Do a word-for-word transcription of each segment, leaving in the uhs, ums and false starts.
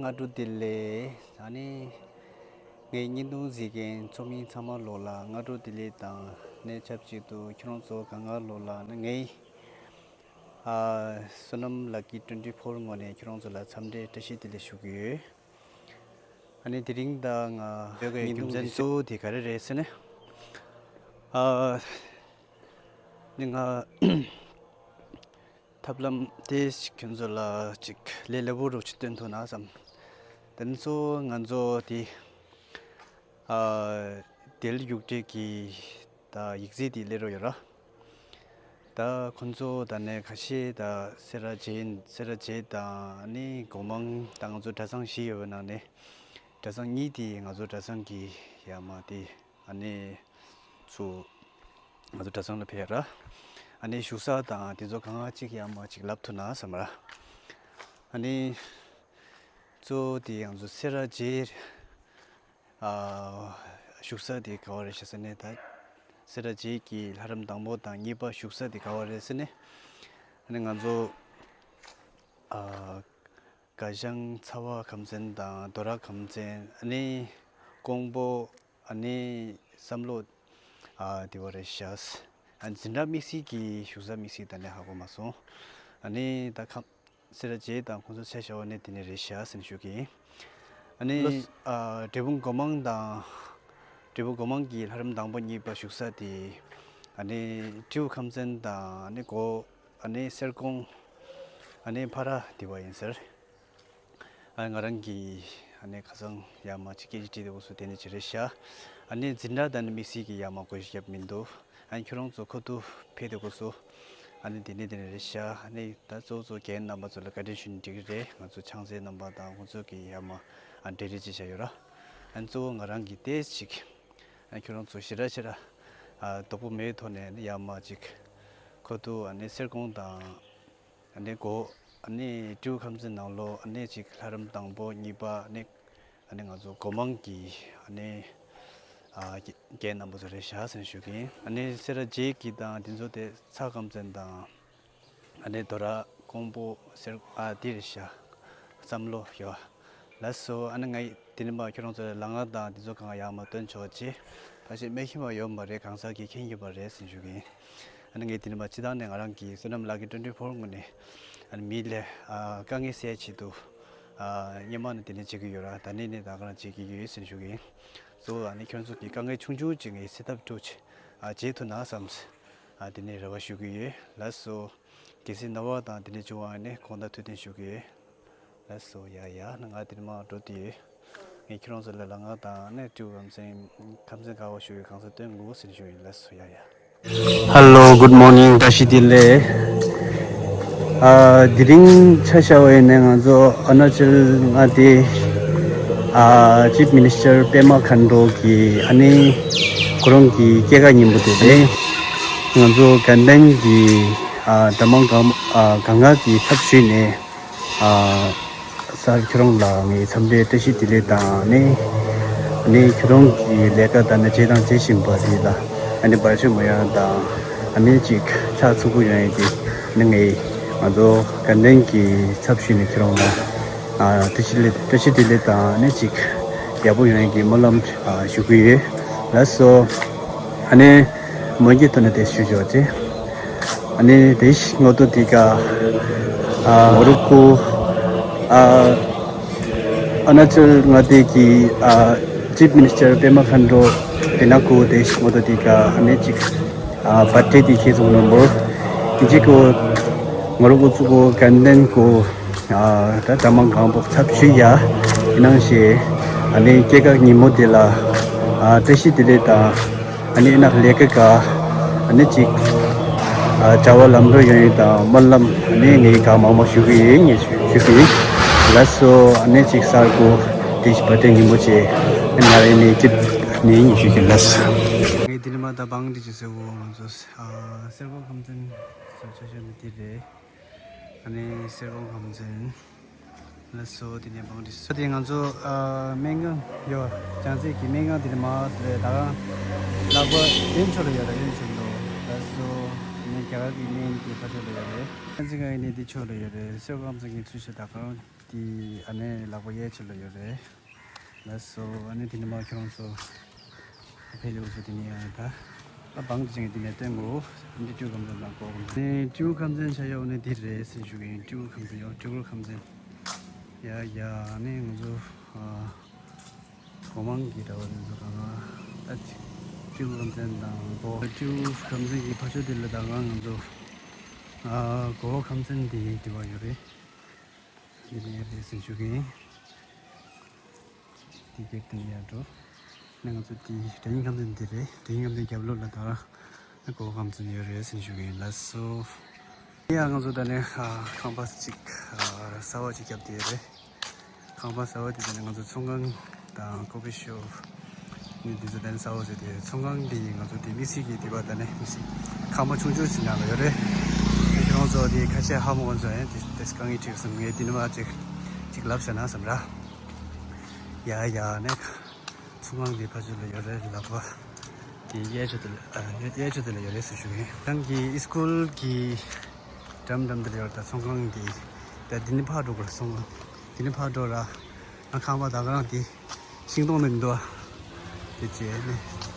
སྔ་དྲོ་བདེ་ལེགས། ཨ་ནི་ངའི་བརྙན་ཐུང་གཟིགས་མཁན་ཚོགས་མི་ཚང་མ་ལོག་ལ་སྔ་དྲོ་བདེ་ལེགས་དང་། ཨ་ནི་ཆབས་ཅིག་ཏུ་ཁྱོད་རང་ཚོ་གང་ག་ལོག་ལ་ཨ་ནི་ངའི་ཨ་བསོད་ནམས་ལག་ཀི་ཊུ་ཝེན་ཊི་ཕོར་ངོས་ནས་ཁྱོད་རང་ཚོ་ལ་འཚམས་འདྲི་བཀྲ་ཤིས་བདེ་ལེགས་ཞུ་གི་ཡོད། ཨ་ནི་དེ་རིང་ད་ང་བོད་སྐད་རྒྱུ་མཚན་གཙོ་བོ་དེ་ག་རེ་རེད་ཟེར་ན། ཨ་ནི་ང་ཐབས་ལམ་དེ་ཞིག་ཁྱོད་ཚོ་ལ་ཅིག་ལས་སླ་པོ་རུ་ཅིག་སྟོན་ཐུབ་ན་བསམ། དེ་ཚོ་ང་ཚོ་དེ་ཨ་དེ་ལ་རྒྱུགས་སྤྲོད་ཀྱི་ད་ཡིག་རྩིས་དེ་སླེབས་རོགས་ཡོད་ར། ད་ཁོང་ཚོ་ད་ནས་ཁ་ཤས་ད་སེ་ར་བྱེས་སེ་ར་བྱེས་དང་ནི་སྒོ་མང་དང་ང་ཚོ་གྲྭ་ཚང་བཞི་ཡོད་པའི་ནང་ནས་གྲྭ་ཚང་གཉིས་དེ་ང་ཚོ་གྲྭ་ཚང་གི་ཡ་མ་དེ་ཨ་ནི་ཚུ་ང་ཚོ་གྲྭ་ཚང་ལ་ཕེབས་ར། ཨ་ནི་བཞུགས་ས་དང་དེ་ཚོ་གང་ག་ཅིག་ཡ་མ་ཅིག་ལབ་ཐུབ་ན་བསམ་ར། ཨ་ནི་གཙོ་བོ་དེ་ང་ཚོ་སེ་ར་བྱེས་ཨ་བཞུགས་ས་དེ་ག་བ་རེད་ཤག་ཟེར་ནས། ད་སེ་ར་བྱེས་ཀྱི་ལྷ་རམས་དང་པོ་དང་གཉིས་པ་བཞུགས་ས་དེ་ག་བ་རེད་ཟེར་ནས། ཨ་ནི་ང་ཚོ་ཨ་སྒ་ཤང་ཚ་བ་ཁམས་ཚན་དང་རྡོ་ར་ཁམས་ཚན། ཨ་ནི་ཀོང་པོ། ཨ་ནི་བསམ་བློ་ཨ་དེ་བ་རེད་ཤག། ཨ་འཛིན་གྲྭ་དམིགས་བསལ་གྱི་བཞུགས་ས་དམིགས་བསལ་ད་ནས་ཧ་གོ་མ་སོང་། ཨ་ནི་ད་ཁམས་སེ་ར་བྱེས་དང་ཁོང་ཚོ་ཆ་བཞག་པ་ནས་དེ་ནས་རེད་ཤག་ཟེར་ནས་ཞུ་གི་ཡིན། ཨ་ནི་ལགས། ཨ་འབྲས་སྤུངས་སྒོ་མང་དང་འབྲས་སྤུངས་སྒོ་མང་གི་ལྷ་རམས་དང་པོ་གཉིས་པ་བཞུགས་ས་དེ་ཨ་ནི་སྤྲེའུ་ཁམས་ཚན་དང་ཨ་ནི་སྒོ་ཨ་ནི་གསེར་ཀོང་ཨ་ནི་ཕ་ར་དེ་བ་ཡིན་ཟེར། ཨ་ང་རང་གིས་ཨ་ནི་ཁ་སང་ཡ་མ་ཅིག་སྐད་ཆ་དྲིས་དེ་སྐོར་སུ་དེ་ནས་ཅི་རེད་ཤག། ཨ་ནི་འཛིན་གྲྭ་དང་ནི་དམིགས་བསལ་གྱི་ཡ་མ་བགོ་བཤའ་བརྒྱབ་མི་འདུག། ཨ་ནི་ཁྱོད་རང་ཚོ་ཁ་ཐུག་ཕེབས་དེ་སྐོར་སུ་ཨ་ནི་དེ་ནས་དེ་ནས་རེད་ཤག། ཨ་ནི་ད་གཙོ་བོ་གཙོ་རྒན་རྣམ་པ་ཚོ་ལ་བཀའ་དྲིན་ཞུ་ནས་འགྲིག་གི་རེད། ང་ཚོ་ཕྱག་འཚལ་རྣམ་པ་དང་ཁོང་ཚོ་གི་ཡ་མ་ཨ་འབྲེལ་རེས་བྱེད་བྱ་ཡོད་ར། ཨ་ནི་གཙོ་བོ་ང་རང་གིས་ཏོག་ཙམ་ཅིག་ཨ་ཁྱོད་རང་ཚོ་ཞེ་དྲག་ཞེ་དྲག་ཨ་དོགས་པ་མེད་ཐོག་ནས་ཨ་ནི་ཡ་མ་ཅིག་ཁ་ཐུག་ཨ་ནི་གསེར་ཀོང་དང་། ཨ་ནི་སྒོ་ཨ་ནི་སྤྲེའུ་ཁམས་ཚན་ནང་ལོགས་ཨ་ནི་ཅིག་ལྷ་རམས་དང་པོ་གཉིས་པ་ཨ་ནི་ཨ་ནི་ང་ཚོ་སྒོ་མང་གི་ཨ་ནི་ཨ་རྒན་རྣམ་པ་ཚོ་རེད་ཤག་ཟེར་ནས་ཞུ་གི་ཡིན། ཨ་ནི་སེ་ར་བྱེས་ཀྱི་དང་དེ་ཚོ་དེ་ཚ་ཁམས་ཚན་དང་ཨ་ནི་རྡོ་ར་ཀོང་པོ་གསེར་ཨ་དེ་རེད་ཤག། བསམ་བློ་ཡོད། ལགས་སོ། ཨ་ནི་ང་ཡི་དེ་ནི་མ་ཁྱོད་རང་ཚོ་ལ་ལ་ང་དང་དེ་ཚོ་གང་ཡག་མ་སྟོན་ཆོག་ཅེས་ཕ་ཤེས་སྨྲ་ཤེས་མ་ཡོད་མ་རེད། གང་ཟག་གིས་མཁྱེན་གྱི་མ་རེད་ཟེར་ཞུ་གི་ཡིན། ཨ་ནི་ངས་དེ་ནི་མ་སྤྱི་བཏང་ནས་ང་རང་གི་བསོད་ནམས་ལག་གི་ཊུ་ཝེན་ཊི་ཕོར་ངོས་ནས་ཨ་ནི་མི་ལ་ཨ་དཀའ་ངལ་སེལ་ཆེད་དུ་ཨ་སྔོན་མ་ནས་དེ་ནས་བྱེད་ཀྱི་ཡོད་ར། ད་ནི་ནས་ད་ག་རང་བྱེད་ཀྱི་ཡོད་ཟེར་ཞུ་གི་ཡིན། གཙོ་བོ་ཨ་ནི་ཁྱོད་ཚོ་གི་དཀའ་ངལ་ཆུང་ཆུང་ཅིག་ངས་སེལ་ཐབས་སྤྲོ་ཆེ་ཨ་བྱེད་ཐུབ་ན་བསམ་ཨ་དེ་ནས་རེ་བ་ཞུ་གི་ཡོད། ལགས་སོ། གལ་སྲིད་རྣ་བ་དང་དེ་འདྲ་བྱུང་བ་ཡིན་ན་དགོངས་དག་ཐུགས་བདེན་ཞུ་གི་ཡོད། ལགས་སོ། ཡ་ཡ། ང་དེ་ནས་མར་འགྲོ་དུས་ངས་ཁྱེད་རང་ཚོ་ལ་ལ་ང་དང་ནས་སྤྲེའུ་ཁམས་ཚན་ཁམས་ཚན་ག་བ་ཞུ་བའི་གང་ཟག་སྟོན་དགོས་ཟེར་ཞུ་ཡིན། ལགས་སོ། ཡ་ཡ། Hello, good morning. བཀྲ་ཤིས་བདེ་ལེགས། ཨ་དེ་རིང་ཆ་བཞག་པ་ཡིན་ན་ང་ཚོ་ཨ་ན་ཅལ་མངའ་སྡེ་ ཨ། Chief Minister པད་མ་མཁའ་འགྲོ་གི་ཨ་ནི་ཁོ་རང་གི་སྐྱེས་སྐར་ཉིན་མོ་དེ་རེད། ང་ཚོ་དགའ་ལྡན་གྱི་ཨ་གྲྭ་མང་སྒང་ཨ་སྒང་ག་གི་ཚབ་ཞུས་ནས་ཨ་སར་ཁྱོད་རང་ལ་ངའི་འཚམས་འདྲི་བཀྲ་ཤིས་བདེ་ལེགས་དང་ནི་ནི་ཁྱོད་རང་གི་ལས་ཀ་དང་ནི་བྱེད་དང་བྱེད་བཞིན་པ་དེ་ལ་ཨ་ནི་བར་ཆད་མ་ཡོང་དང་ཨ་ནི་ཅིག་ཕྱག་མཚུངས་པོ་ཡོང་ཡས་དེ་ནི་ངའི་ང་ཚོ་དགའ་ལྡན་གྱི་ཚབ་ཞུས་ནས་ཁྱོད་རང་ལ་ཨ་བཀྲ་ཤིས་བདེ་བཀྲ་ཤིས་བདེ་ལེགས་དང་ནི་ཅིག་ཡག་པོ་ཡོང་ཡས་ཀྱི་སྨོན་ལམ་ཨ་ཞུ་གི་ཡོད། ལགས་སོ། ཨ་ནི་མོན་གྱི་ཐོག་ནས་དེ་ཞུ་ཆོག་ཅེ། ཨ་ནི་དེ་ཞིག་ངོ་ཐོག་དེ་ག་ཨ་ངོ་རུ་ཁུ་ཨ་ཨ་ན་ཅལ་མངའ་སྡེ་གི་ཨ་Chief Minister པད་མ་མཁའ་འགྲོ་དེ་ན་ཁུ་དེ་ཞིག་ངོ་ཐོག་དེ་ག་ཨ་ནི་ཅིག་ཨ་བར་ཐེ་དེ་ཁྱེད་ཚོ་ནོར་འབོར་དེ་ཅིག་གོ་ངོ་རུ་ཁུ་ཚུ་གོ་དགའ་ལྡན་གོ་ཨ་ད་གྲྭ་མང་སྒང་པོ་ཚབ་ཞུ་ཡ་ཡིན་ནང་ཞེས་ཨ་ནི་སྐྱེས་སྐར་ཉིན་མོ་དེ་ལ་ཨ་བཀྲ་ཤིས་བདེ་ལེགས་དང་། ཨ་ནི་ཨ་ནག་ལས་ཀ་ག་ཨ་ནི་ཅིག་ཨ་བྱ་བ་ལམ་འགྲོ་ཡོང་ཡིན་དང་སྨོན་ལམ་ཨ་ནི་ངས་ག་མང་མང་ཞུ་གི་ཡིན། ངས་ཞུ་གི་ཡིན། ལགས་སོ། ཨ་ནི་ཅིག་གསར་འགོད་དེ་ཞིག་བར་ཐེ་ཉིན་མོ་བྱས་ཨ་ནི་ང་རེ་ནས་ཅིག་ནས་ངས་ཞུ་གི་ལགས་སོ། ངས་དེ་ནས་མ་ད་བང་སྒྲིག་ཅིག་ཟེར་བོ་ང་ཚོ་ཨ་གསེར་ཀོང་ཁམས་ཚན་ཚོ་ཆ་ཤས་ནི་དེ་རེད། ཨ་ནི་གསེར་ཀོང་ཁམས་ཚན། ལགས་སོ། དེ་ནས་བང་སྒྲིག་སོ། དེ་ང་ཚོ་ཨ་སྨན་ཁང་ཡོད། བྱང་རྩེ་གི་སྨན་ཁང་དེ་ནས་མར་སླེབས་ད་ག་རང་ལག་པ་དབེན་ཕྱོགས་ལ་ཡོད་རེད། དབེན་ཕྱོགས་ལ། ལགས་སོ། དེ་ནས་རྒྱ་གར་གྱི་སྨན་གྱི་ཕར་ཕྱོགས་ལ་ཡོད་རེད། ཨ་ཙི་ག་ཡིན་ནི་དེ་ཕྱོགས་ལ་ཡོད་རེད། གསེར་ཀོང་ཁམས་ཚན་གྱི་ཚུལ་ཤོད་ད་ག་རང་དེ་ཨ་ནི་ལག་པ་གཡས་ཕྱོགས་ལ་ཡོད་རེད། ལགས་སོ། ཨ་ནི་དེ་ནས་མར་ཁྱོད་རང་ཚོ་ཕེབས་ཡོང་ཚོ་དེ་ནས་ཡང་ད་ཨ་བང་ཅིང་དེ་ནས་སྟོན་གོ་ཨ་ནི་སྤྲེའུ་ཁམས་ཚན་དང་གོ་ནས་སྤྲེའུ་ཁམས་ཚན་ཆ་ཡོད་ནི་དེ་རེད་ཟེར་ཞུ་གི་ཡིན། སྤྲེའུ་ཁམས་ཚན་ཡོད། སྤྲེའུ་ཁམས་ཚན་ཡ་ཡ་ནི་ང་ཚོ་ཨ་གོ་མང་གི་འདྲ་བ་དེ་ཚོ་གང་ཨ་ཅིག་སྤྲེའུ་ཁམས་ཚན་དང་གོ་སྤྲེའུ་ཁམས་ཚན་གྱི་ཕ་ཆོས་དེ་ལ་ད་གང་ང་ཚོ་ཨ་གོ་ཁམས་ཚན་དེ་ཡིན་དེ་བ་ཡོད་རེད། དེ་ནས་རེད་ཟེར་ཞུ་གི་ཡིན། དེ་གེགས་དེ་ཡར་འགྲོ། ནས་ང་ཚོ་དེ་དྲན་ཡིག་ཁང་ཚན་འདི་རེད། དྲན་ཡིག་ཁང་ཚན་རྒྱབ་ལོགས་ལ་ད་ང་གོ་ཁམས་ཚན་ཡོད་རེད་ཟེར་ཞུ་གི་ཡིན། ལགས་སོ། ཡ་ང་ཚོ་ད་ནས་ཨ་ཁང་པ་གཅིག་ཨ་གསར་པ་གཅིག་བརྒྱབ་བསྡད་ཡོད་རེད། ཁང་པ་གསར་པ་དེ་ད་ནས་ང་ཚོ་ཚོང་ཁང་དང་ཀོ་ཕི་ཤོབ་ནི་དེ་ཚོ་ད་ནས་གསར་པ་བཟོས་ཏེ་ཚོང་ཁང་དེ་ང་ཚོ་དེ་དམིགས་བསལ་གྱི་དེ་བ་ད་ནས་དམིགས་བསལ་ཁང་པ་ཆུང་ཆུང་ཞིག་ནང་ལ་ཡོད་རེད། ཁྱེད་རང་ཚོ་དེ་ཁ་ཤས་ཧ་མ་གོ་ཚོ་ཡང་དེ་དེ་དཀའ་ངལ་འཕྲད་སོང་། ངས་དེ་ནས་མ་གཅིག་གཅིག་ལབ་བྱས་ན་བསམ་ར། ཡ་ཡ་ནས་ཚོང་ཁང་དེ་ཕ་ཆོས་ལ་ཡོད་རེད། ལག་པ་དེ་གཡས་ཕྱོགས་དེ་ལ་ཨ་གཡས་ཕྱོགས་དེ་ལ་ཡོད་རེད་ཟེར་ཞུ་གི་ཡིན། རང་གི་ཨི་སྐུལ་གྱི་འགྲམ་འགྲམ་དེ་ལ་ཡོད་རེད། ད་ཚོང་ཁང་དེ་ད་དེ་ནས་ཕར་འགྲོ་དགོས་རེད། ཚོང་ཁང་དེ་ནས་ཕར་འགྲོ་ར་ང་ཁང་པ་ད་ག་རང་དེ་ཤིང་སྡོང་ནས་མི་འདུག་ཨ། དེ་བྱས་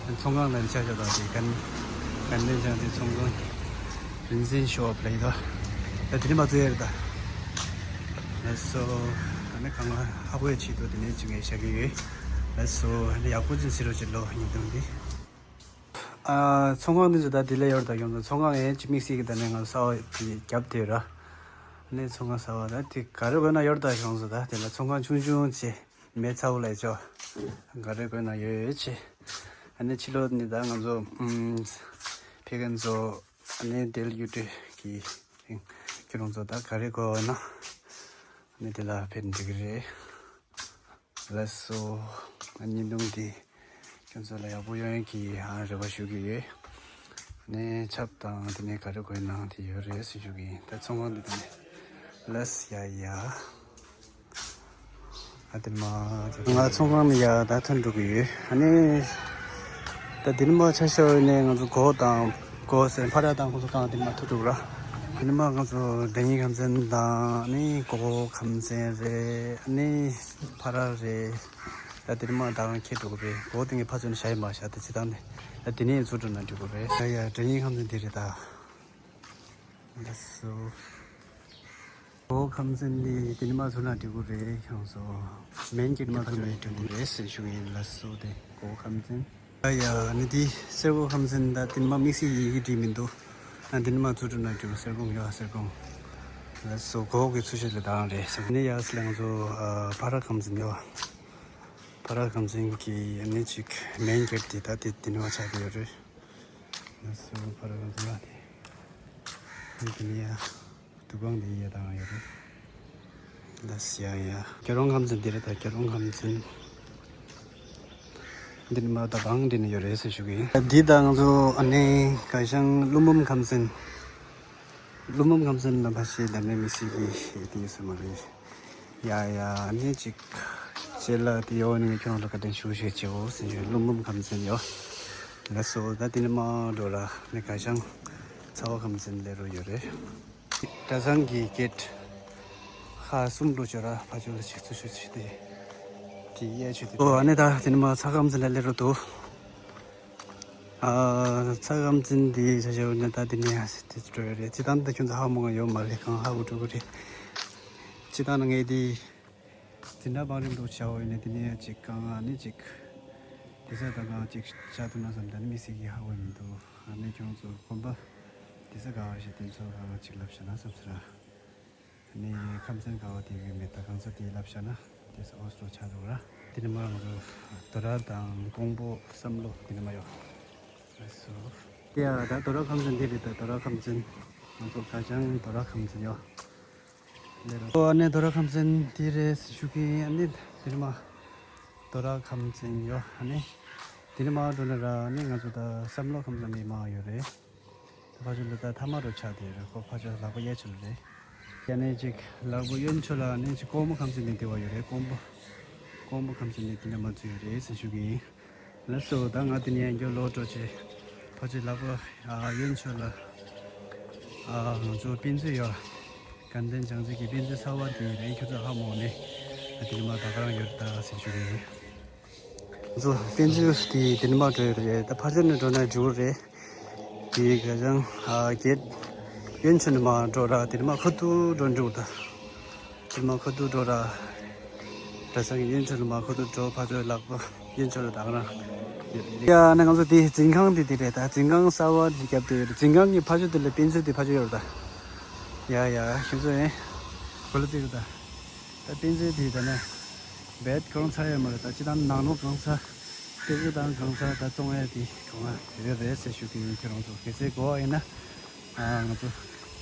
ནས་ཚོང་ཁང་ལ་ནི་ཆ་བཞག་དང་དེ་གན་གན་ལེན་ཅང་དེ་ཚོང་ཁང་རིན་ཆེན་ཤོབ་ལ་ཡིན་དོ། ད་དེ་ནི་མ་བཙལ་ཡ་རེད་ད། ལགས་སོ། ད་ནི་གང་ལ་ཧ་གོ་ཡ་ཆེད་དུ་དེ་ནས་ཅི་ངས་བྱ་གི་ཡོད། ལགས་སོ། ད་ཡག་པོ་ཅིག་ཟེར་རོ་ཅིག་ལོ་ཉིན་དུང་འདི། ཨ་ཚོང་ཁང་འདི་ཚོ་ད་དེ་ལས་ཡོད་ད་ཡོང་ཚོ་ཚོང་ཁང་ཡན་ཅི་དམིགས་བསལ་གི་ད་ནི་ང་གསར་པ་དེ་རྒྱབ་དེ་ར། ནས་ཚོང་ཁང་གསར་པ་ད་དེ་ག་རེ་དགོས་ན་ཡོད་ད་ཡོང་ཚོ་ད་དེ་ལ་ཚོང་ཁང་ཆུང་ཆུང་ཅིག་མེད་ཚ་བོ་ལས་ཆོག་ག་རེ་དགོས་ན་ཡོད་ཡོད་ཆེ། ཨ་ནི་ཕྱི་ལོགས་ནི་ད་ང་ཚོ་ཨམ་ཕེ་གན་ཚོ་ཨ་ནི་དེལ་ཡུ་ཏེ་གི་ཁྱེད་རང་ཚོ་ད་ག་རེ་དགོས་ན་ཨ་ནི་དེ་ལ་ཕེབས་འགྲིག་གི་རེད། ལགས་སོ། ཨ་ནི་ཉིན་དུང་དེ་ཁྱེད་ཚོ་ལ་ཡག་པོ་ཡོང་ཡོང་གི་ཨ་རེ་བ་ཞུ་གི་ཡོད། ཨ་ནི་ཆབ་དང་དེ་ནས་ག་རེ་དགོས་ན་དེ་ཡོད་རེད་ཟེར་ཞུ་གི་ཡིན། ད་ཚོང་ཁང་འདི་དང་ནས་ལགས་ཡ་ཡ། ཨ་དེ་མ་ང་ཚོང་ཁང་ནས་ཡར་ད་ཐོན་འགྲོ་གི་ཡོད། ཨ་ནི་ད་དེ་ནི་མ་ཆ་ཤོར་ནས་ང་ཚོ་གོ་དང་གོ་སེ་ཕ་ར་དང་ཁོ་ཚོ་གང་དེ་མ་ཐུག་འགྲོ་ར། དེ་ནི་མ་ང་ཚོ་དེ་ཉིན་ཁམས་ཚན་དང་ནི་གོ་ཁམས་ཚན་རེད། ཨ་ནི་ཕ་ར་རེད། ད་དེ་ནི་མ་ད་གང་ཁྱེད་འགྲོ་གི་རེད། གོ་དེ་ངས་ཕ་ཚོ་ནས་ཞྭ་ཡི་མ་ཞྭ་དེ་ཚེ་དང་ནས་ད་དེ་ནས་ཚུར་འགྲོ་ན་འགྲིག་གི་རེད། ད་ཡ་དེ་ཉིན་ཁམས་ཚན་དེ་རེད་ད། ལགས་སོ། གོ་ཁམས་ཚན་ནི་དེ་ནི་མ་ཚུར་ན་འགྲིག་གི་རེད། ཁྱོད་ཚོ་མེན་གྱི་མ་ཐུག་ནས་འགྲིག་གི་རེད་ཟེར་ཞུ་གི་ཡིན། ལགས་སོ། དེ་གོ་ཁམས་ཚན། ཨ་ཡ་ནི་དེ་གསེར་གོ་ཁམས་ཚན་ད་དེ་ནི་མ་དམིགས་བསལ་ཡི་གེ་བྲིས་མི་འདུག་ཨ་དེ་ནི་མ་ཚུར་འགྲོ་ན་འགྲིག་གསེར་ཀོང་ཡོད། གསེར་ཀོང་། ལགས་སོ། གོ་གི་ཚུར་ཤོད་ལ་དང་རེད་ཟེར་ནི་ཡ་སི་ལ་ང་ཚོ་ཨ་ཕ་ར་ཁམས་ཚན་ཡོད། ཕ་ར་ཁམས་ཚན་གྱི་ཨ་ནི་ཅིག་མེན་གྱི་དེ་ད་དེ་དེ་ནི་མ་ཆགས་ཀྱི་ཡོད་རེད། ལགས་སོ། ཕ་ར་ཁམས་ཚན་ལ་དེ་དེ་ནི་ཡ། དུ་བང་འདི་ཡ་དང་ཡོད་རེད། ལགས་ཡ་ཡ། སྐྱོ་རོང་ཁམས་ཚན་འདི་རེད་ད། སྐྱོ་རོང་ཁམས་ཚན། འདི་ནི་མ་ད་བང་འདི་ནི་ཡོད་རེད་ཟེར་ཞུ་གི་ཡིན། འདི་ད་ང་ཚོ་ཨ་ནི་ག་ཤང་ཀླུ་འབུམ་ཁམས་ཚན། ཀླུ་འབུམ་ཁམས་ཚན་ལ་ཕ་ཤེས་ད་ནི་མི་སྲིད་ཀྱི་ཡིད་དེ་ཡོད་ས་མ་རེད། ཡ་ཡ་ཨ་ནི་ཅིག་ཅེ་ལ་དེ་ཡོད་ནི་ཁྱོད་རང་ལ་བཀའ་དྲིན་ཞུ་ཞེས་བྱེའོ་ཟེར་ཞུ་ཀླུ་འབུམ་ཁམས་ཚན་ཡོད། ལགས་སོ། ད་འདི་ནི་མ་འགྲོ་ར་ནི་ག་ཤང་ཚ་བ་ཁམས་ཚན་ལས་རོ་ཡོད་རེད། གྲྭ་ཚང་གི་གེད་ཁ་གསུམ་འགྲོ་ཆོག་ར་ཕ་ཆོས་ལ་ཆིག་ཚུ་ཆུ་ཆུ་དེ་དེ་གཡས་ཆུ་དེ། ཨོ་ཨ་ནི་ད་དེ་ནི་མ་ཚ་ཁམས་ཚན་ལ་ལེ་རོ་དོ། ཨ་ཚ་ཁམས་ཚན་དེ་ཆ་ཆ་ནི་ད་དེ་ནི་ཡ་སི་དེ་འགྲོ་ཡོད་རེད། ཅི་ད་ནི་ད་ཁྱོད་ཚོ་ཧ་མོ་ཡོད་མ་རེད། གང་ཧ་གོ་འགྲོ་གི་རེད། ཅི་ད་ནི་ངས་དེ་འཛིན་གྲྭ་བང་རིམ་འགྲོ་བྱ་བ་ཡོད་ནས་དེ་ནི་ཡ་ཅིག་གང་ཨ་ནི་ཅིག་དེ་ས་ད་གང་ཅིག་བྱ་ཐུབ་ན་བསམ་ད་ནི་མི་སྲིད་ཀྱི་ཧ་གོ་མི་འདུག་ཨ་ནི་ཁྱོད་ཚོ་གོམ་པ་དེ་ས་ག་བ་ཞིག་དེ་ཚོ་གང་ཅིག་ལབ་བྱ་ན་བསམ་ས་ར། ནི་ཁམས་ཚན་ག་བ་དེ་གི་མེད་ད་གང་ས་དེ་ལབ་བྱ་ན་དེ་ས་ཨོ་སི་ལོ་ཆ་འདུག་ར། དེ་ནི་མ་ང་ཚོ་དོ་ར་དང་ཀོང་པོ་བསམ་བློ་དེ་ནི་མ་ཡོད། ལགས་སོ། དེ་ཡ་ད་དོ་ར་ཁམས་ཚན་དེ་རེད། ད་དོ་ར་ཁམས་ཚན་ང་ཚོ་ག་ཅང་དོ་ར་ཁམས་ཚན་ཡོད། ལེ་རོ་ཨོ་ཨ་ནི་དོ་ར་ཁམས་ཚན་དེ་རེད་ཞུ་གི་ཨ་ནི་དེ་ནི་མ་དོ་ར་ཁམས་ཚན་ཡོད། ཨ་ནི་དེ་ནི་མ་འགྲོ་ན་ར་ཨ་ནི་ང་ཚོ་ད་བསམ་བློ་ཁམས་ཚན་མི་མ་ཡོད་རེད། ཕ་ཆོས་ལ་ད་ཐ་མ་རུ་ཆགས་དེ་རེད་ཁོ། ཕ་ཆོས་ལག་པ་གཡས་ཆོས་ལ་རེད། ཡ་ནས་ཅིག་ལག་པ་གཡོན་ཆོས་ལ་ནས་ཅིག་ཀོང་པོ་ཁམས་ཚན་ནས་དེ་བ་ཡོད་རེད། ཀོང་པོ་ཀོང་པོ་ཁམས་ཚན་ནས་དེ་ནས་མ་ཚུད་ཡོད་རེད་ཟེར་ཞུ་གི་ཡིན། ལགས་སོ། ད་ང་དེ་ནས་ཡང་མགྱོགས་ལོག་འགྲོ་བྱེད། ཕ་ཆོས་ལག་པ་ཨ་གཡོན་ཆོས་ལ་ཨ་ང་ཚོ་དཔེ་མཛོད་ཡོད། དགའ་ལྡན་བྱང་རྩེ་གི་དཔེ་མཛོད་གསར་བ་དེ་རེད། ཁྱོད་ཚོ་ཧ་མོ་ནས་ཨ་དེ་ནས་མ་ད་ག་རང་ཡོད་རེད་ད་ཟེར་ཞུ་གི་ཡིན། ང་ཚོ་དཔེ་མཛོད་དེ་དེ་ནས་མར་འགྲོ་ཡོད་རེད། ད་ཕར་ཕྱོགས་ནས་འགྲོ་ན་འགྲིག་གི་རེད། དེ་ག་ཅང་ཨ་གེད་གཡོན་ཕྱོགས་ནས་མར་འགྲོ་ར། དེ་ནས་མར་ཁ་ཐུག་འགྲོ་འགྲིག་གི་རེད། ད་དེ་ནས་མར་ཁ་ཐུག་འགྲོ་ར། གྲྭ་ཚང་གི་གཡོན་ཕྱོགས་ནས་མར་ཁ་ཐུག་འགྲོ། ཕར་ཕྱོགས་ལག་པ་གཡོན་ཕྱོགས་ལ་ད་ག་རང་ཡོད་རེད། ཡ་ནས་ང་ཚོ་དེ་འཛིན་ཁང་དེ་དེ་རེད། ད་འཛིན་ཁང་གསར་བ་དེ་རྒྱབ་དེ་ཡོད་རེད། འཛིན་ཁང་གི་ཕར་ཕྱོགས་དེ་ལ་དཔེ་མཛོད་དེ་ཕར་ཕྱོགས་ཡོད་རེད་ད། ཡ་ཡ་ཁྱོད་ཚོ་ཨེ་གོ་ལ་རྩིས་རེད་ད། ད་དཔེ་མཛོད་དེ་ད་ནས་བེད་གང་ཚ་ཡོད་མ་རེད། ད་ཅི་ད་ནང་ལོགས་གང་ཚ་དཔེ་མཛོད་དང་གང་ཚ་ད་བཙོང་ཡ་དེ་གང་ཡོད་རེད་ཟེར་ཞུ་གི་ཡིན། ཁྱེད་རང་ཚོ་གལ་སྲིད་དགོས་པ་ཡིན་ན་ཨ་ང་ཚོ་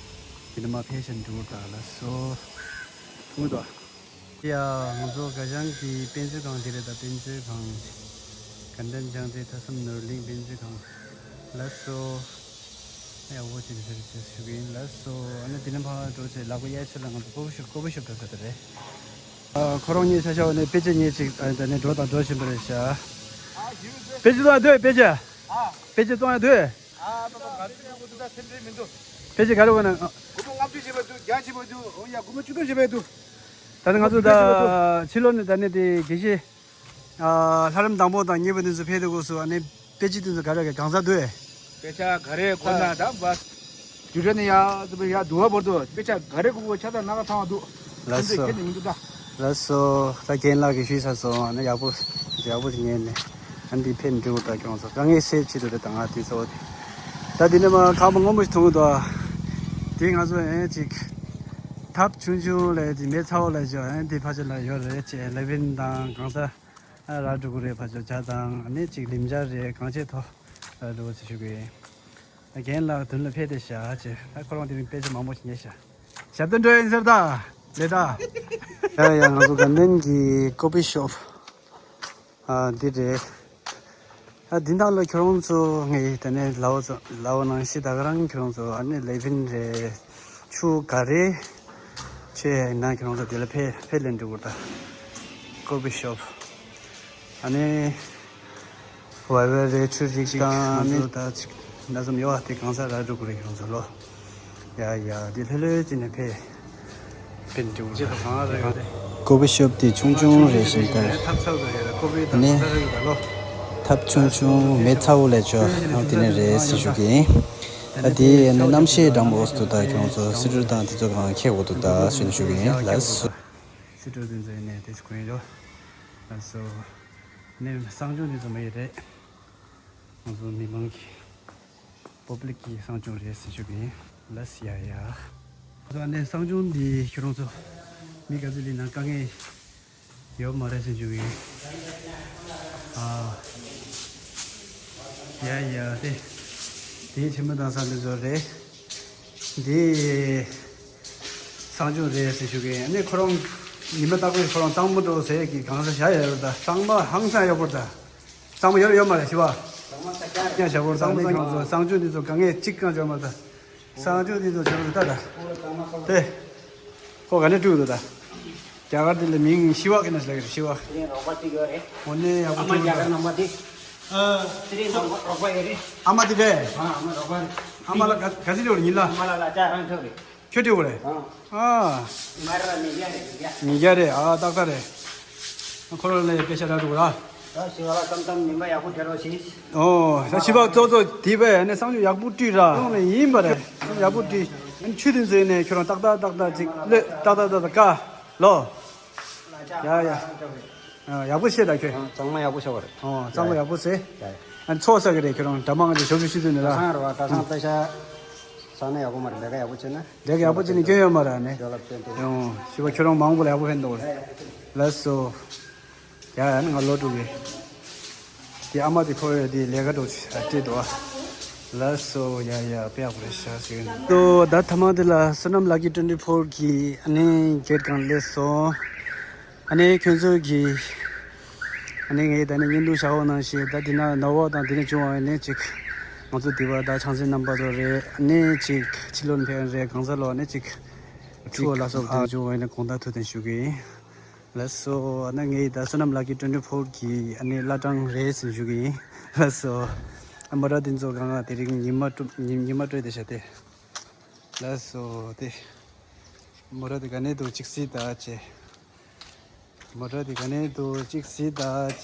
དེ་ནས་མར་ཕེབས་ཤིང་འགྲོ་ད། ལགས་སོ། ཐུང་ངུ་དོ། ཡ་ང་ཚོ་ག་ཅང་གི་དཔེ་མཛོད་ཁང་དེ་རེད་ད། དཔེ་མཛོད་ཁང་དགའ་ལྡན་བྱང་རྩེ་ཐོས་བསམ་ནོར་གླིང་དཔེ་མཛོད་ཁང་། ལགས་སོ། ཡག་པོ་ཅིག་ཟེར་ཅེས་ཞུ་གི་ཡིན། ལགས་སོ། ཨ་ནི་དེ་ནས་ཕར་འགྲོ་ཚེ་ལག་པ་གཡས་ཕྱོགས་ལ་ང་ཚོ་ཀོ་ཕི་ཤོབ་ཀོ་ཕི་ཤོབ་འགྲོ་ས་དེ་རེད། ཨ་ཁོ་རང་གཉིས་ཆ་ཤ་བ་ནས་དཔེ་ཆ་གཉིས་ཅིག་ཨ་ད་ནས་འགྲོ་དང་འགྲོ་བཞིན་པ་རེད་ཤག་དཔེ་ཆ་བཙོང་ཡ་འདོད། དཔེ་ཆ། དཔེ་ཆ་བཙོང་ཡ་འདོད། དཔེ་ཆ་ག་རེ་བ་ན། ད་ནི་ང་ཚོ་ད་ཕྱི་ལོགས་ནས་ད་ནི་དེ་དགེ་བཤེས། ཨ་ལྷ་རམས་དང་པོ་དང་གཉིས་པ་དེ་ཚོ་ཕེབས་དུས་སྐབས་སུ་ཨ་ནི་དཔེ་ཆ་དེ་ཚོ་ག་རེ་གི་གང་ཟག་འདུག་དཔེ་ཆ་ག་རེ་དགོས་ན་ད་བ། རྒྱུ་འབྲས་ནི་ཡ་ཙི་པི་ཡ་དུ་བ་བོར་དུ་དཔེ་ཆ་ག་རེ་དགོས་དགོས་ཆ་ཚང་སྣ་ཁ་ཚང་བ་འདུག་ལགས་སོ། ཁྱེད་ནི་མི་འདུག་ད། ལགས་སོ། ད་རྒན་ལགས་ཀྱིས་ཞུས་ཚར་སོང་། ཨ་ནི་ཡག་པོ་ཡག་པོ་ཞིག་ཉན་ནས་ཨ་འདི་ཕེབས་འགྲོ་ད་ཁྱོད་ཚོ་དཀའ་ངལ་སེལ་ཆེད་དུ་རེད། ད་ང་དེ་ཚོ་ད་འདི་ནས་མ་ཁ་མ་སྔོན་པོ་ཞིག་མཐོང་གི་འདུག་དེ་ང་ཚོ་ཨེ་ཅིག་ཐབ་ཆུང་ཆུང་ལས་དེ་མེ་ཚ་བོ་ལས་ཅོ་ཨེ་འདི་ཕ་ཆེ་ལ་ཡོད་རེད་ཅེས་ལེ་བིན་དང་གང་ས། ཨ་ར་འགྲོ་གི་རེད། ཕ་ཇོ་ཇ་དང་ཨ་ནི་གཅིག་ལིམ་ཇ་རེད། གང་ཆེ་ཐོ་ར་འགྲོ་ཟེར་ཞུ་གི་ཡིན། རྒན་ལགས་མདུན་ལ་ཕེབས་ཏེ་བཞག་ཅེས། ཨ་ཁོ་རང་དེ་རིང་དཔེ་ཆ་མང་པོ་ཞིག་ཉོས་ཤག་ཞབས་བརྟན་འགྲོ་ཡིན་ཟེར་ད། ལེ་ད། ཡ་ཡ་ང་ཚོ་དགའ་ལྡན་གྱི་ཀོ་ཕི་ཤོབ་ཨ་འདི་རེད། ཨ་འདི་ནང་ལ་ཁྱོད་རང་ཚོ་ངས་དེ་ནས་ལའོ་ལའོ་ནང་བཞིན་ད་ག་རང་ཁྱོད་རང་ཚོ་ཨ་ནི་ལེ་བིན་རེད། ཆུ་ག་རེ་ཆེ་ཡིན་ན་ཁྱོད་རང་ཚོ་དེ་ལ་ཕེ་ཕེ་ལེན་འགྲོ་དགོས། ད་ཀོ་ཕི་ཤོབ་ཨ་ནི་ཝའི་ཝའི་རེད། ཆུ་རིགས་དང་ཨ་ནི་ད་ཅིག་ད་ཙམ་ཡོད་པ་དེ་གང་ས་ར་འགྲོ་དགོས་རེད། ཁྱོད་རང་ཚོ་ལོ། ཡ་ཡ་འདི་ལྷོད་ལྷོད་ཅིག་ནས་ཕེ། ཀོ་ཕི་ཤོབ་དེ་ཆུང་ཆུང་རེད་ཤིང་ད། ནི་ཐབ་ཆུང་ཆུང་མེ་ཚ་བོ་ལས་ཆོག་ཡང་དེ་ནས་རེད་ཟེར་ཞུ་གི་ཡིན། ད་དེ་ནི་གནམ་གཤིས་འགྲམ་འོག་ཏུ་ད་ཁྱོད་ཚོ་སི་ཀྲུ་དང་དེ་ཚོ་གང་ཁེགས་འོག་ཏུ་ད་ཞུ་ཞུ་གི་ཡིན། ལགས་སོ། སི་ཀྲུ་དེ་ཚོ་ནས་དེ་ཚོ་གོན་ཡོད། ལགས་སོ། ནི་གསང་སྦྱོང་དེ་ཚོ་མ་ཡི་རེད། ང་ཚོ་མི་མང་གི་པབ་ལིག་གི་གསང་སྦྱོང་རེད་ཟེར་ཞུ་གི་ཡིན། ལགས་ཡ་ཡ། ང་ཚོ་ཨ་ནི་གསང་སྦྱོང་འདི་ཁྱོད་རང་ཚོ་མི་ག་ཚོད་ལི་ན་དཀའ་ངལ་ཡོད་མ་རེད་ཟེར་ཞུ་གི་ཡིན། ཨ་ཡ་ཡ་དེ་དེའི་ཆེན་མོ་དང་ས་འདི་ཚོ་རེད། འདི་གསང་སྦྱོང་རེད་ཟེར་ཞུ་གི་ཡིན། ཨ་ནི་ཁོ་རང་ཉི་མ་རྟག་པར་ཁོ་རང་གཙང་མོ་འགྲོ་ཟེར་གི་གང་ས་བཞག་ཡོད་རེད། ད་གཙང་མ་ཧང་སང་ཡོད་པར་ད། གཙང་མ་ཡོད་ཡོད་མ་རེད་ཤི་བ། གཙང་མ་ས་ཆ་ཡང་ཞབས་བོར་གཙང་མ་ས་ཆ་གཙང་མ་དེ་ཚོ་གང་ངས་གཅིག་གང་བྱོས་མ་ད། གཙང་མ་དེ་ཚོ་བྱོས་མ་ད་ད། ཨོ་གཙང་མ་ཁོ་དེ། ཁོ་ག་ནས་བཀྲུས་འདུག་ད། རྒྱ་གར་དེ་ལ་མིང་ཤི་བ་གི་ནས་ལ་གི་ཤི་བ། དེ་རིང་རོགས་པ་གཅིག་ཡོད་རེད། འོ་ནས་ཡག་པོ་ཨ་མ་བཀྲུས་རྒྱ་གར་ད། ནང་པ་དེ། ཨ། དེ་རིང་རོགས་པ་རོགས་པ་ཡོད་རེད། ཨ་མ་དེ་རེད། ཨ་ཨ་མ་རོགས་པ་རེད། ཨ་མ་ལ་ག་ག་ཚིག་རེད་ཉིན་ལ། ཨ་མ་ལ་ལ་ཅག་རང་ཐོབ་རེད། ཁྱོད་བྲིས་པ་རེད། ཨ། མ་ར་མི་རྒྱ་རེད་མི་རྒྱ། མི་རྒྱ་རེད། ཨ་ཏག་ཏག་རེད། ཁོ་རང་ལ་ཡང་དཔེ་ཆ་རག་འགྲོ་གི་ར། ད་ཞི་བ་ལ་བསམ་བསམ་ཉིན་པ་ཡག་པོ་བྱེད་རོགས་ཞེས། ཨོ་ད་ཞི་བ་གཙོ་གཙོ་དེ་བས་ནས་བསམ་ཚུལ་ཡག་པོ་བྲིས་ར། ཡོང་ནས་ཡིན་པ་རེད། བསམ་ཡག་པོ་བྲིས། ཨ་ནི་ཆུ་དེ་ཚོས་ནས་ཁྱོད་རང་ཏག་ཏག་ཏག་ཏག་ཅིག་ལོས་ཏག་ཏག་ཏག་ཏག་ཀ་ལོ། ཡ་ཡ། ཨ་ཡག་པོ་བཤད་ད་ཁྱོད། ཨ་གཙང་མ་ཡག་པོ་བྱ་བ་རེད། ཨོ་གཙང་མ་ཡག་པོ་ཟེར། ཡ་ཡ། ཨ་ནི་ཚོགས་ས་གི་རེད་ཁྱོད་རང་འདྲ་མང་གི་ཞོབ་ཞོབ་ཤི་ཚོད་ནས་ར། གྲྭ་ཚང་རེད་བ། གྲྭ་ཚང་དཔེ་ཆ་ས་ན་ཡག་པོ་མ་རེད། ལས་ཀ་ཡག་པོ་བྱས་ན། ལས་ཀ་ཡག་པོ་བྱས་ནས་སྐྱོན་ཡོད་མ་རེད་ནི། ཡོད་ལ་བསྟན་ཏེ། ཡོང་ཞི་བ་ཁྱོད་རང་མང་པོ་ལ་ཡག་པོ་ཕན་འདུག་ལགས་སོ། ཡ་ཡ་ནི་ང་ལོ་དྲུག་གི། དེ་ཨ་མ་དེ་ཁོ་ཡོད་དེ་ལས་ཀ་འགྲོ་ཆ་སྤྲད་འདུག་ཨ། ལགས་སོ་ཡ་ཡ་དཔེ་ཡག་པོ་རེད་ཤག་ཟེར་གི་འདུག་ད་ཐ་མ་དེ་ལ་བསོད་ནམས་ལགས་ཀྱི་ཊུ་ཝེན་ཊི་ཕོར་གི་ཨ་ནི་གེཊ་སྒང་སླེབས་སོང་། ཨ་ནི་ཁྱོད་ཚོ་གི། ཨ་ནི་ངས་ད་ནི་བརྙན་ཐུང་བཞག་འོང་ནང་བཞིན་ད་འདི་ན་ནོར་བ་དང་འདི་ནས་བྱུང་བ་ནི་ཅིག་ང་ཚོ་འདི་བ་ད་ཆང་སེང་རྣམ་པ་ཚོ་རེད། ཨ་ནི་ཅིག་ཕྱི་ལོགས་ནས་ཕེབས་མཁན་རེད། གང་ཟག་ལོ་ཨ་ནི་ཅིག་ཁྲུ་བ་ལ་སོགས་འདི་བྱུང་བ་ནི་དགོངས་དག་ཐུགས་བདེན་ཞུ་གི་ཡིན། ལགས་སོ། ཨ་ནི་ངས་ད་བསོད་ནམས་ལགས་ཀྱི་ཊུ་ཝེན་ཊི་ཕོར་གི་ཨ་ནི་བླ་བྲང་རེད་ཟེར་ཞུ་གི་ཡིན། ལགས་སོ། ཨ་མོ་ཊ་འདི་ཚོ་གང་ག་དེ་རིང་ཉི་མ་སྤྲོ་ཉི་ཉི་མ་སྤྲོད་དེ་བཞག་སྟེ། ལགས་སོ་དེ། མོ་ཊ་དེ་ག་ནས་འདུག་གཅིག་གཟིགས་ད་ཅེ། མོ་ཊ་དེ་ག་ནས་འདུག་གཅིག་གཟིགས་ད་